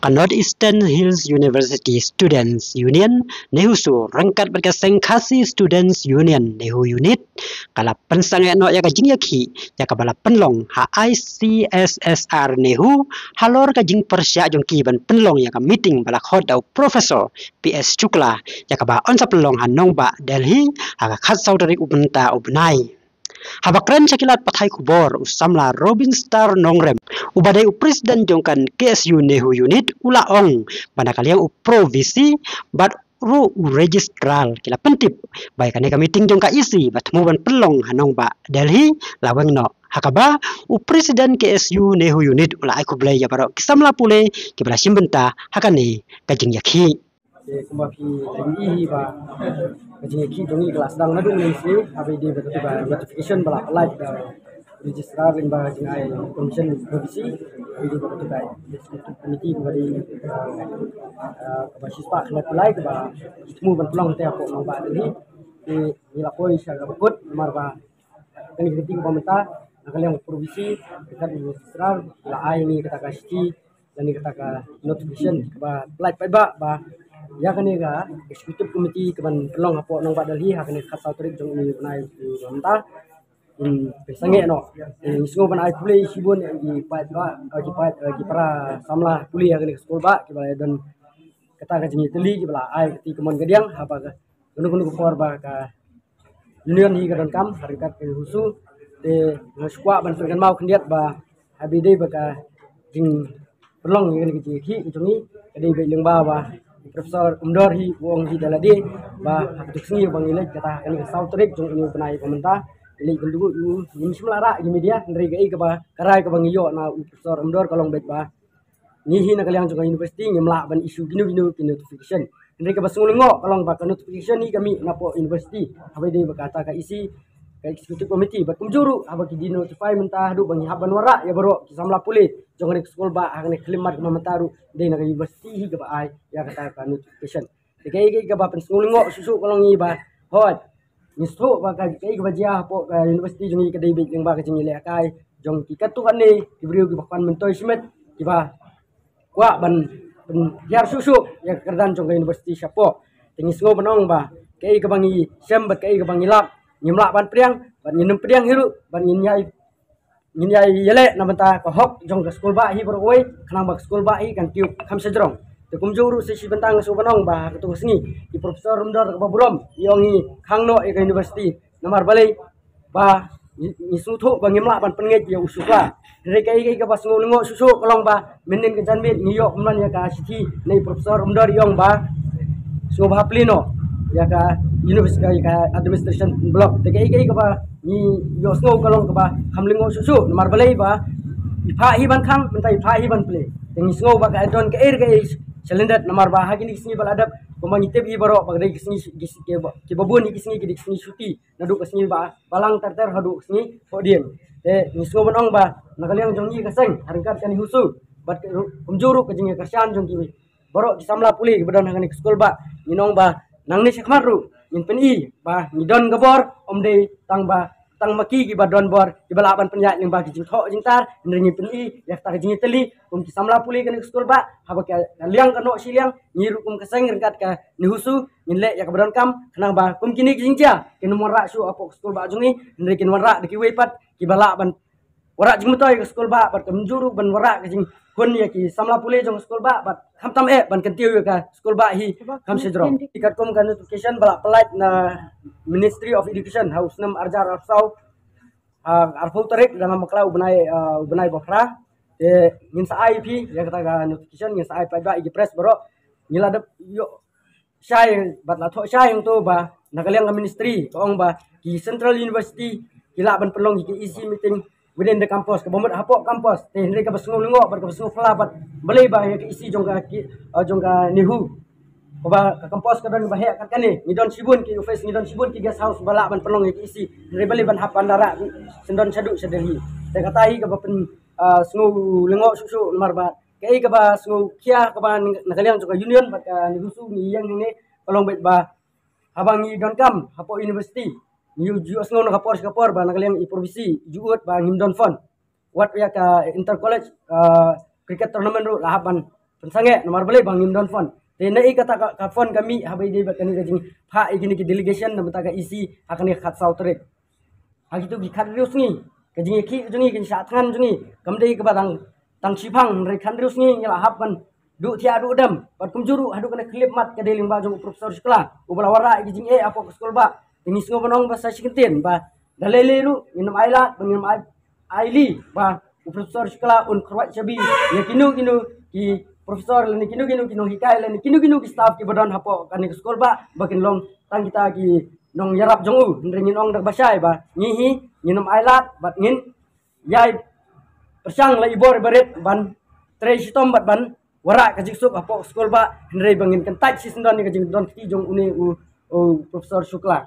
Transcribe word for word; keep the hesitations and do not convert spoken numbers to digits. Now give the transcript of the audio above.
Ka North Eastern Hills University Students Union, NEHUSU, ryngkat bad ka seng Khasi Students Union, NEHU Unit, ka la pynsangeh noh ïa ka jingïakhih ïa kaba la pynlong ha I C S S R NEHU, halor ka jingpyrshah jong ki ban pynlong ïa ka meeting ba la khot da u Professor P S Shukla, ïa kaba yn sa pynlong ha nongbah Delhi ha ka khatsaw tarik u mynta u bnai. Haba kren sha ki lad pathai khubor, u samla Robin Star Nongrem, uba dei u president jong ka K S U NEHU Unit, u la ong ba na ka liang u Pro V C bad ruh u registrar ki la pyntip ba ïa kane ka meeting jong ka E C ba thmu ban pynlong ha nongbah Delhi la weng noh. Ha kaba u president K S U NEHU Unit u la ai khublei ïa baroh ki samla pule kiba la shim bynta ha kane ka jingïakhih. Te kumba phi la ïohi hi ba ka jingïakhih jong ngi ka la sdang naduh mynne sngi, haba ïadei bad katu ka notification ba la pynlait da registrar lyngba ka jingai commission P V C, haba ïadei bad katu ka executive committee kaba dei, ah, ah, kaba shispah khyndai phew lai kaba thmu ban pynlong te hapoh nongbah Delhi. Te ngi la poi sha kaba kut namar ba kane ka meeting kaba mynta na ka liang P V C, ka registrar la ai ngi kata ka shithi lane kata ka notification kaba pynlait paidbah ba ïa kane ka executive committee kaban pynlong hapoh nongbah Delhi ha kane ka khatsaw tarik jong une u bnai u mynta. Kin pynsangeh noh. Ngi sngew ban ai khublei shibun ïa ki paidbah, ïa ki paid, ïa ki para samla pule ha kane ka skulbah kiba la don kata ka jingïatylli kiba la ai kata ka mon ka diang haba ka kano kano ka por ba ka union hi ka donkam ha ryngkat ka NEHUSU. Te nga shu kwah ban pynkynmaw khyndiat ba haba ïadei bad ka jingpynlong ïa kane ka jingïakhih ka jong ngi ka dei beit lyngba ba u Professor Umdor hi u ong hi da lade ba ha katu ka sngi ba ngi leit kata ha kane ka saw tarik jong une u bnai ba mynta ngi leit kynduh ïa u, ngim shym la rah ïa ki media hynrei kaei kaba ka rai kaba ngi ïoh na u Professor Umdor ka long beit ba ngi hi na ka liang jong ka university ngim lah ban issue kino kino ki notification. Hynrei kaba sngewlyngngoh ka long ba ka notification hi ka mih napoh university. Haba ïadei bad kata ka E C, ka executive committee bad kumjuh ruh haba ki de-notify mynta haduh ba ngi hap ban wanrah ïa baroh ki samla pule jong kane ka skulbah ha kane ka khyllipmat kaba mynta ruh dei na ka university hi kaba ai ïa kata ka notification. Te kaei kaei kaba pynsngewlyngngoh shuh shuh ka long ngi ba hooid ngi sngewthuh ba ka, kaei kaba jia hapoh ka university jong ngi ka dei beit lyngba ka jingïalehkai jong ki katto katne ki briew kiba kwah myntoi shimet kiba kwah ban, ban pynhiar shuh shuh ïa ka kyrdan jong ka university shapoh. Te ngi sngew ban ong ba kaei kaba ngi shem bad kaei kaba ngi lap ngim lah ban pdiang bad ngin ym pdiang hi ruh bad ngin ïai ngin ïai ïaleh na bynta ka hok jong ka skulbah hi baroh kawei khnang ba ka skulbah hi kan tip kham shajrong. Te kumjuh ruh sa shi bynta nga shu ban ong ba ha katu ka sngi i Professor Umdor kaba burom i ong i khang noh ïa ka university namar balei ba ngi, ngi sngewthuh ba ngim lah ban pynngeit ïa u Shukla. Hynrei kaei kaei kaba sngewlyngngoh shuh shuh ka long ba mynnin ka janmiet ngi ïoh kumno ïa ka shithi na i Professor Umdor i ong ba sngewbha plie noh ïa ka university ïa ka administration block. Te kaei kaei kaba ngi ïohsngew ka long kaba kham lyngngoh shuh shuh namar balei ba i phah hi ban khang mynta i phah hi ban plie. Te ngi sngew ba ka don kaei kaei sha lyndet namar ba ha kine ki sngi ba la dep kumba ngi tip hi baroh ba ka dei ki sngi ki, ki, kiba bun hi ki sngi ki dei ki sngi shuti naduh ka sngi ba balang ter ter haduh ka sngi thohdieng. Te ngi sngew ban ong ba na ka liang jong ngi ka seng ha ryngkat ka NEHUSU bad kumjuh ruh ka jingïakyrshan jong ki baroh ki samla pule kiba don ha kane ka skulbah ngin ong ba nangne shakhmat ruh ngin pyni ba ngi don ka bor, ym dei tang ba tang ma ki kiba don bor kiba lah ban pynïaid lyngba ki jingthoh jingtar, hynrei ngin pyni ïa kata ka jingïatylli kum ki samla pule kane ka skulbah haba ka liang ka noh shiliang ngi ruh kum ka seng ryngkat ka NEHUSU ngin leh ïa kaba donkam khnang ba kum kine ki jingjia kin ym wanrah shuh hapoh ka skulbah jong ngi, hynrei kin wanrah da kiwei pat kiba lah ban wanrah jingmyntoi ïa ka skulbah bad kumjuh ruh ban wanrah ka jinghun ïa ki samla pule jong ka skulbah bad khamtam eh ban kyntiew ïa ka skulbah hi kham shajrong. Katkum ka notification ba la pynlait na Ministry of Education ha u snem ar hajar arphew saw, ha arphew tarik da nga bakla u bnai, ah, u bnai ba phra. Te ngin sa ai phi ïa kata ka notification, ngin sa ai paidbah ïa ki press baroh. Ngi la dep ïoh shai bad la thoh shai hangto ba na ka liang ka ministry ka ong ba ki Central University ki lah ban pynlong ïa ki E C meeting within the campus, kaba mut hapoh campus. Te hynrei kaba sngewlyngngoh bad kaba sngewphylla bad balei ba ïa ka E C jong ka ki, uh, jong ka NEHU kaba ka campus ka don ba heh kat kane, ngi don shibun ki office, ngi don shibun ki guest house ba lah ban pynlong ïa ka E C, hynrei balei ban hap ban da rah syndon shaduh sha Delhi. Te kata hi kaba pyn, uh, sngewlyngngoh shuh shuh namar ba kaei kaba sngewkhia kaba na ka liang jong ka union bad ka NEHUSU ngi ïeng hangne ka long beit ba haba ngi donkam hapoh university ngi ju ïohsngew na ka por sha ka por ba na ka liang i Pro V C ju ud ba ngim don phone. wat ïa ka inter college uh, cricket tournament ruh la hap ban pynsangeh namar balei ba ngim don fund. Te na i kata ka, ka fund ka mih haba i dei bad kane ka jingphah ïa kine ki delegation na bynta ka E C ha kane ka khatsaw tarik. Ha kitu ki khathynriew sngi ka jingïakhih jong ngi, ka jingshah thngan jong ngi kam dei kaba dang tang shipang, hynrei khathynriew sngi ngi la hap ban duh thiah duh dem. Bad kumjuh ruh haduh kane ka khyllipmat ka dei lyngba jong u Professor Shukla uba la wanrah ïa ki jingeh hapoh ka skul bah. Te ngi sngew ban ong ba sa shi kyntien ba da lei lei ruh ngin ym ailad ba ngin ym ai aili ba u Professor Shukla un kyrwat shabi ïa kino kino ki professor lane kino kino ki nonghikai lane kino kino ki staff kiba don hapoh kane ka skul bah ba kin long tang kita ki nongïarap jong u. Hynrei ngin ong da kaba shai ba ngi hi ngin ym ailad bad ngin ïai pyrshang la i bor i barit ban trei shitom bad ban wanrah ka jingsuk hapoh skul bah, hynrei ba ngin kyntait shisyndon ïa ka jingdon kti jong une u, u Professor Shukla.